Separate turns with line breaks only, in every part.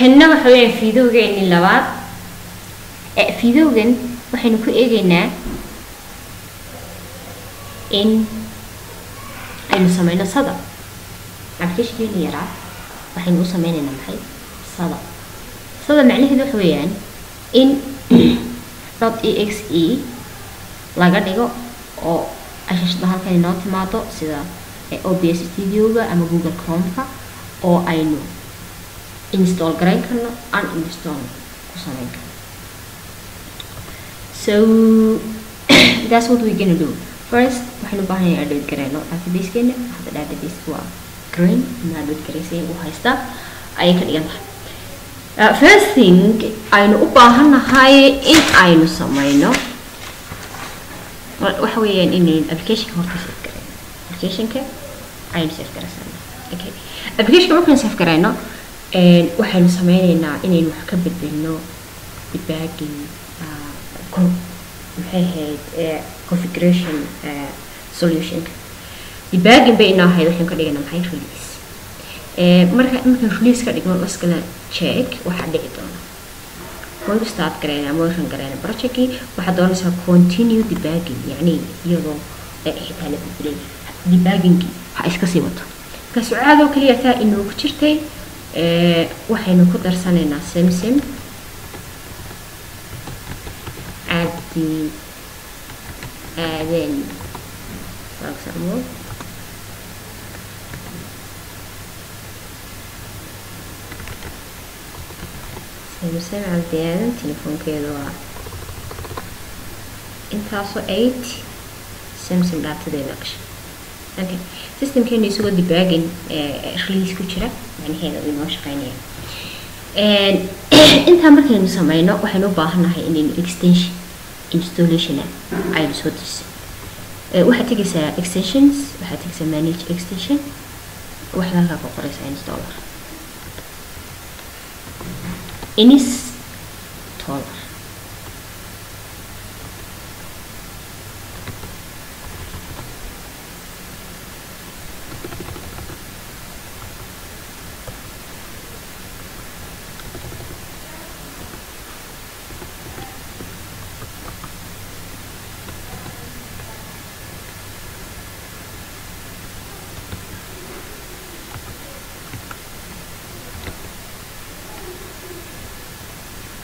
Kanna waxa weeyaan fiidowgeennii labaad. Fiidowgan waxaynu ku eegaynaa in aynu sameyno sada applicationkeeni yaraa. Waxaynu u sameynaynaa maxay sada? Sada macnaheedu waxa weeyaan in .exe laga dhigo oo ashashada halkan inoo timaado sida OBS Studio-ga ama Google Chrome-ka, oo aynu install garayn karno, uninstall ku sameyn karno. So that's what we're gonna do. First waxaynu u baahanay update garayno database-keena. Hadda database waa green ama update garaysay uu haystaa ayay ka dhigan tahay. First thing aynu u baahannahay in aynu sameyno waxa weeyaan inaynu applicationka horta save garayno. Applicationka aynu save garaysano. Okay, applicationka markaynu save garayno, waxaynu sameyneynaa inaynu wax ka bedelno debugging, maxay ahayd, configuration solutionka. Debugging bay inoo ahayd, waxaynu ka dhiganaa maxay? Release. Marka markaan release ka dhigno, laskala check waxaa dhici doona. Waynu start garayna ama run garayna projectkii. Waxaad doonaysaa continue debugging, yacni iyadoo xitaa la bedelay debuggingkii ha iska sii wato. Marka sucaadoo kaliya taa inuu ku jirtay, waxaynu ku darsanaynaa Simsim Cabdi Aaden, for example. Simsim Cabdi Aadan, telefoonkeedu waa intaasoo 8. Simsim dhaatadeeda gashay. Okay, systemkeenu isagoo debugging release ku jira, macnaheeda uu inoo shaqeynaya. Intaa markaynu sameyno, waxaynu u baahannahay inaynu extension installation aynu soo dejiso. Waxaad tegaysaa extensions, waxaad tegaysaa manage extension, waxaad halkaa ku qoraysaa installer, installer.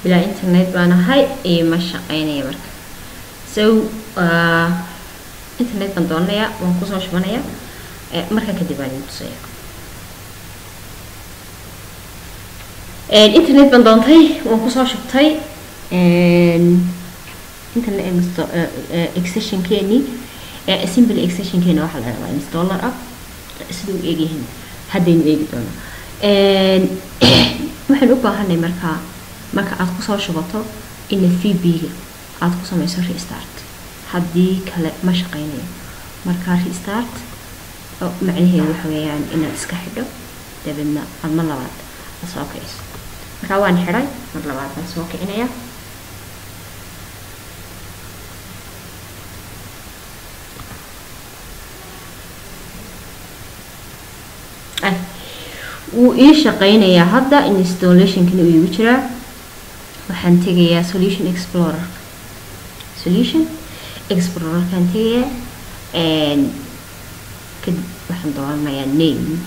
Bilaa internet baan ahay, ima shaqeynaya marka. So internet baan doonaya, waan kusoo shubanaya, marka kadib baan idin tusaya. Internet baan doontay, waan kusoo shubtay internet extensionkeeni. Simple extensionkeeni waxaa la dhahdaa installer app. Siduu u eegyahay haddaynu eegi doonaa. Waxaan u baahanay markaa, marka aad kusoo shubato, ina VB-ga aad ku sameyso restart, haddii kale ma shaqeynayo. Marka restart macnaheedu waxa weeyaan inaad iska xidho, dabeedna aad mar labaad aad soo kiciso. Marka waan xidhay, mar labaad baan soo kicinaya. Wuu ii shaqeynayaa hadda, installationkani uu iigu jiraa. Waxaan tegayaa solution explorer. Solution explorerkaan tegayaa, kadib waxaan dooranayaa name,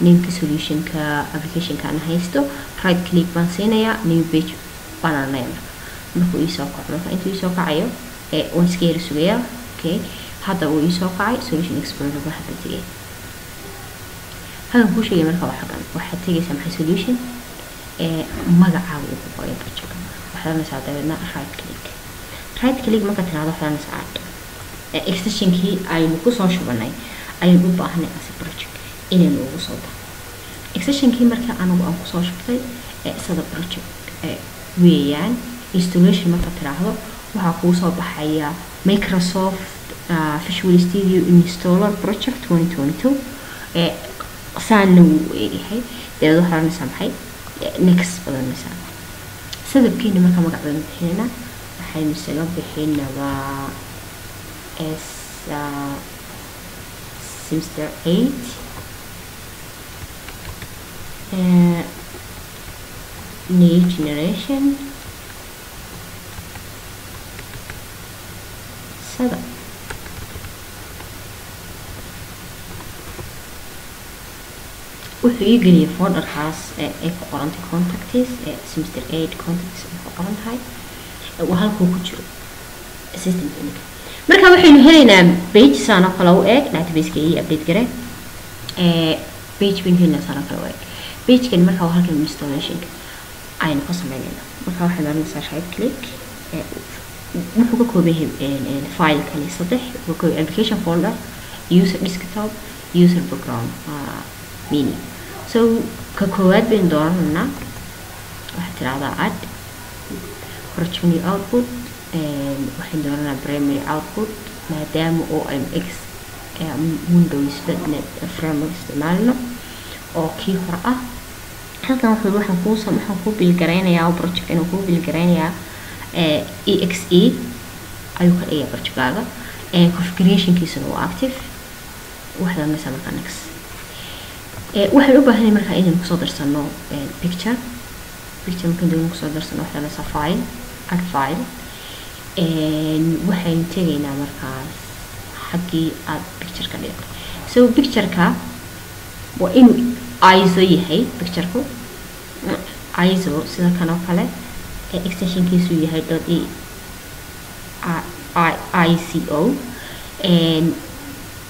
nameka solutionka applicationka aan haysto. Right click baan siinayaa, new page baan oranaya. Marka markuu iisoo kaco, marka intuu iisoo kacayo waan iska yara sugayaa. Okay, hadda uu iisoo kacay solution explorer baan hadda tegaya. Halkan kuu sheegay marka waa xagan. Waxaad tegaysaa maxay? Solution magacaaga uu ku qoray project. Waxaad oranaysaa dabeedna right click. Right click markaad tiraahdo, waxaad oranaysaa add. Extensionkii aynu kusoo shubanay ayaynu u baahanay as a project inaynu ugu soo daro. Extensionkii marka anigu aan kusoo shubtay sada project weeyaan. Installation markaad tiraahdo, waxaa kuu soo baxaya Microsoft Visual Studio Installer Project 2022. Saana wuu u eegyahay. Dabeed waxaad oranaysaa maxay? Next baad oranaysaa. Sadabkeeni marka magac baynu bixinaynaa. Waxaynu isaga bixinabaa S semester 8. New generation setup. Wuxuu ii geliyay folderkaas ay ku qorantay contacts, semester 8 contacts ay ku qoran tahay, waa halkuu ku jiro systemka iminka. Marka waxaynu helaynaa page saan oo kale u eg, databaseka ii update gare, page baynu helaynaa saan oo kale u eg. Pagekan marka waa halkan installationka aynu ka sameynayna. Marka waxaynu oranaysaa right click. Wuxuu ka kooban yahay filekani saddex, wuxuu ka kooban application folder, user desktop, user program mini. So ka koowaad baynu dooranaynaa, waxaad tirahdaa add project new output. Waxaynu dooranaa primary output maadaama oo aynu x Windows .NET framework isticmaalno oo kii hore ah. Halkan wuxuu waxaan kuu bilgaraynayaa oo project inuu kuu bilgaraynayaa exe ayuu ka dhigayaa projectkaaga, configurationkiisuna waa active. Waxaad oranaysaa markaa next. Waxaan u baahanay markaa inaynu kusoo darsano picture. Picture markaan doonayno kusoo darsano, waxaad oranaysaa file, add file. Waxaynu tegaynaa markaas xaggii aad picture ka dhigatay. So pictureka waa inuu ISO yahay, pictureku ISO sida kan oo kale, extensionkiisu yahay dot e i c o.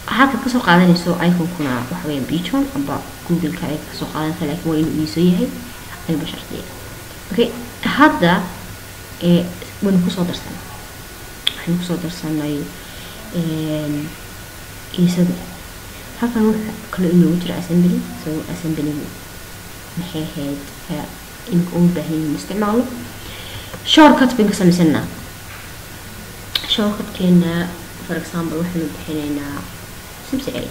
Halkaad kasoo qaadanayso iconkuna waxa weeyaan Bichon amba Google-ka ay kasoo qaadanaysa, laakiin waa inuu ISO yahay ayuunba shardiya. Okay, hadda waynu kusoo darsanay, waxaynu kusoo darsanay ISOda. Halkan wuxa kaloo inoogu jira assembly. So assemblygu maxay ahayd imika uma baahan inuu isticmaalo. Shortcut baynu ka samaysanaa shortcutkeena. For example, waxaynu bixinaynaa semester 8.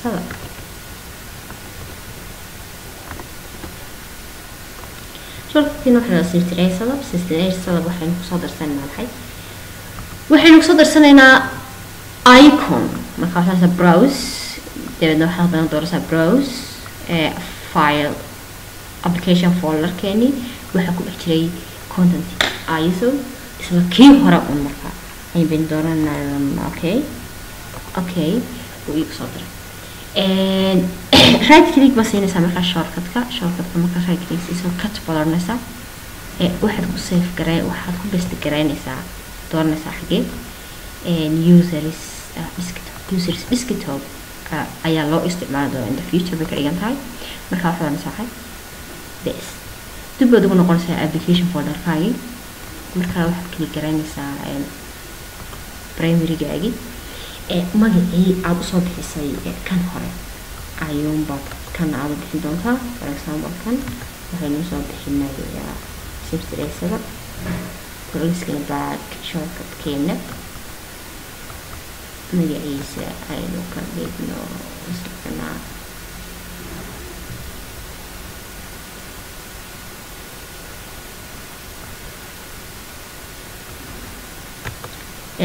Setup. Shortcutkeena waxaa semester 8 setup. Semester 8 setup waxaynu kusoo darsanaynaa maxay? Waxaynu kusoo darsanaynaa icon. Marka waxaad browse, dabeedna waxaad haddana dooraysaa browse, file, application folderkeeni waxaa ku dhex jiray content ISO, isla kii hore un. Marka ayaan baynu dooranaa. Okay, wuu iigu soo diray. Right click baa siinaysaa markaa shortcutka. Shortcutka markaa right click siiso, cut baad oranaysaa. Waxaad ku save garey, waxaad ku paste garaynaysaa, dooranaysaa xagee, users desktop. Users desktop ayaa loo isticmaali doonaa in the future bay ka dhigan tahay. Marka waxaad oranaysaa waxay bes dib baad ugu noqonaysaa application folderkaagii. Markaa waxaad kali garaynaysaa primarygaagii, magacii aada usoo bixisay kan hore ayuunbaad kan aada u bixin doontaa. For example, kan waxaynu usoo bixinay semester 7, liskana back. Shortcutkeena magaciisa aynu ka dhigno isagana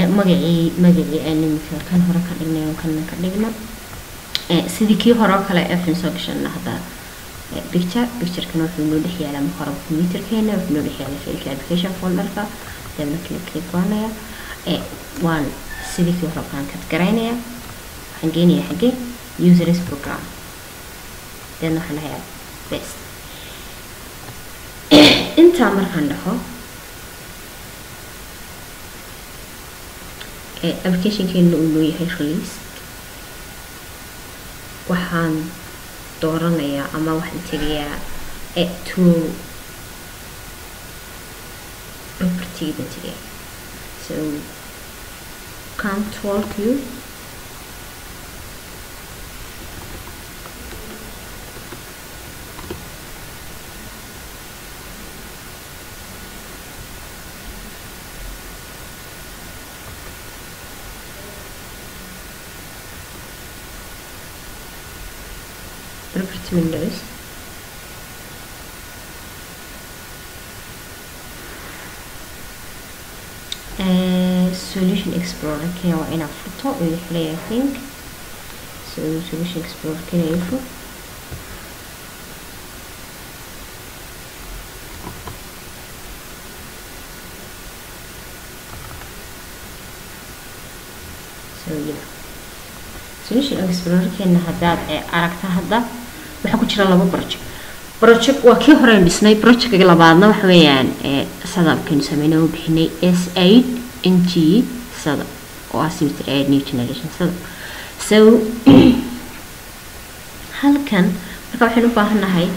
magacii aynu imika kan hore ka dhignay oo kana ka dhigno sidii kii hore oo kale. Waxaynu soo gashana hadda picture. Picturekana wuxuu noo dhex yaalaa marka hore computerkeena, wuxuu noo dhex yaalaa fileka application folderka. Dabeedna click click oranaya, waan sidii kii hore kaan cut garaynaya, waxaan geenayaa xaggee? Users program. Dabeedna waxaan dhahayaa paste. Intaa markaan dhaho, applicationkeena uu noo yahay release, waxaan dooranayaa ama waxaan tegayaa tool property baan tegayaa. So control Q, property windows. Solution Explorer kenya waa inaad furto uu xilay, I think. So So solution explorer kena info. So yeah, solution explorer keena haddaad aragta hadda waxaa ku jira laba project. Project waa kii hore dhisnay, projectga labaadna waxa weeyaan sadabkaynu sameynay oo bixinay S8 NG sadab oo ah semester 8 new generation sadab. So halkan marka waxaynu u baahannahay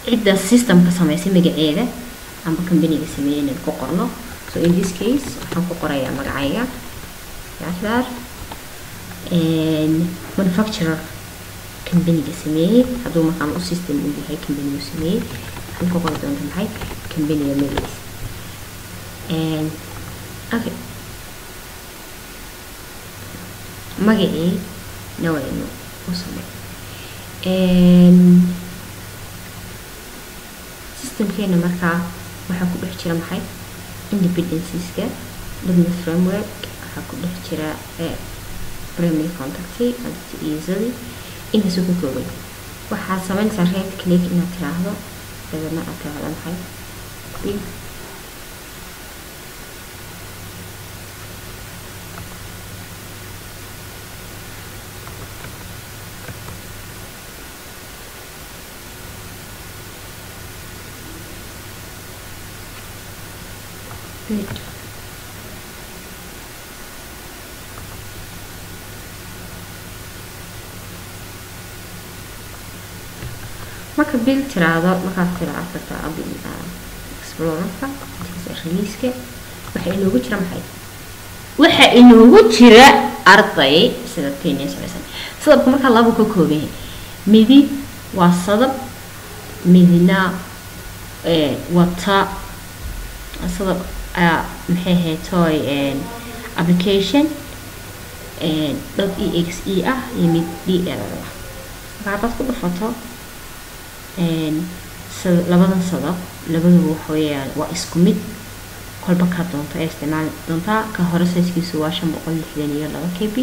cidda systemka samaysay magaceeda amba companyga sameeyay inaan ku qorno. So in this case waxaan ku qorayaa magacayga Jacfar, manufacturer companyga sameeyey, hadduu markaan u system uu yahay companygu sameeyey waxaan ku qori doonta maxay companyga magaciisa. Okay, magacii na waynu u samey. Systemkeena markaa waxaa ku dhex jira maxay independencies-ka .NET framework, waxaa ku dhex jira primary contact easily intaasuu ka kooban. Waxaad sameynaysaa right click inaad tiraahdo, dabeedna aad tiraahdo maxay build. Good. Marka build tiraahdo, markaad tiraahdo kartaa build explorerka release-ka, waxa inoogu jira maxay? Waxa inoogu jira arday sadabkeena samaysan. Sadabka markaa laba ka kooban yahay, midi waa sadab, midna wata sadab maxay ahayd toy application dot exe ah iyo mid dll ah. Marka haddaad ku dhufato labadan sadab, labaduba waxa weeyaan waa isku mid, kolba ka doonto ee isticmaali doontaa. Ka hore sizekiisu waa 562 KB,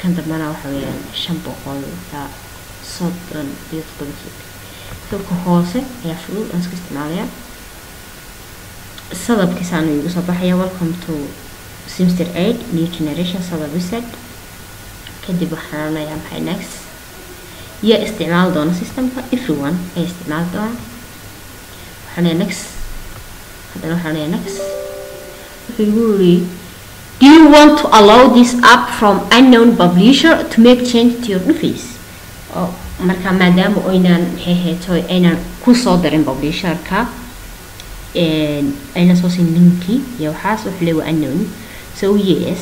kan dambana waxa weeyaan 537 KB. So ka hoose ayaa fudud aan iska isticmaalayaa. Sadabkiisaanu igu soo baxaya welcome to semester 8 new generation sadab wizard. Kadib waxaan odhanayaa maxay next. Yaa isticmaali doona systemka? Everyone ayaa isticmaali doona. Waxaan odhanayaa next, haddana waxaan odhanayaa next. Wuxuu igu yiri do you want to allow this app from unknown publisher to make change to your device? Oo marka maadaama aynaan maxay ahayd aynaan ku soo darin publisherka, ayna soo siin linki iyo waxaas, wuxuu leeyahay unknown, so yes.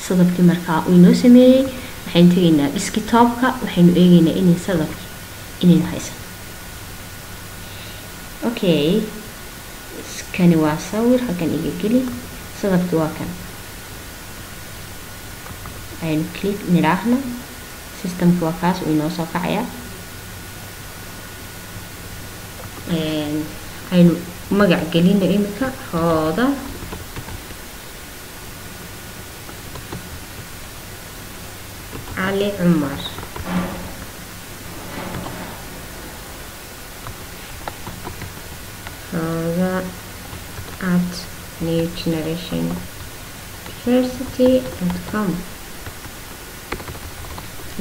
Sadabkii markaa uu inoo sameeyey, waxaynu tegaynaa desktopka, waxaynu eegaynaa inay sadabki inaynu haysan. Okay, kani waa sawir, halkan iga geli, sadabki waa kan. Aynu click nidhaahno, systemki waa kaas uu inoo soo kacayaa. Aynu magac gelino imika Rooda Cali Cumar. Rooda at new generation university.com.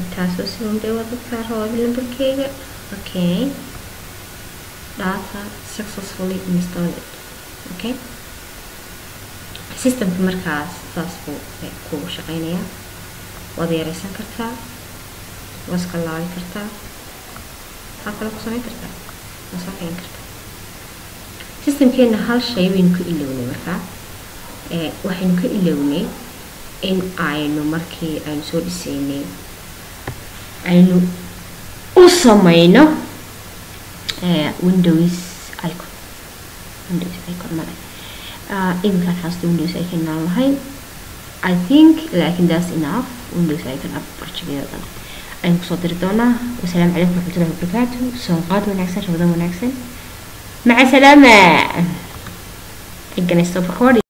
Intaasoo sidan bay wadataa Rooda lambarkeyga. Okay, data successfully installed. Okay, systemka markaas saas buu kugu shaqeynayaa. Waad yareysan kartaa, waad iska laabi kartaa, maxaa kale ku sameyn kartaa, waad soo kicin kartaa. Systemkeena hal shay baynu ka ilownay markaa, waxaynu ka ilownay in aynu markii aynu soo dhisaynay aynu u sameyno Windows icon. Windows icon male iminkaan xasuusta Windows icon aan lahayn, I think, laakiin that's enough. Windows icon app projectyada dhan ayaan kusoo diri doonaa. Wasalaamu calaykum waraxmatullahi wabarakaatu. Soonqaad wanaagsan, rabadaan wanaagsan, maca salaama. I'm gonna stop recording.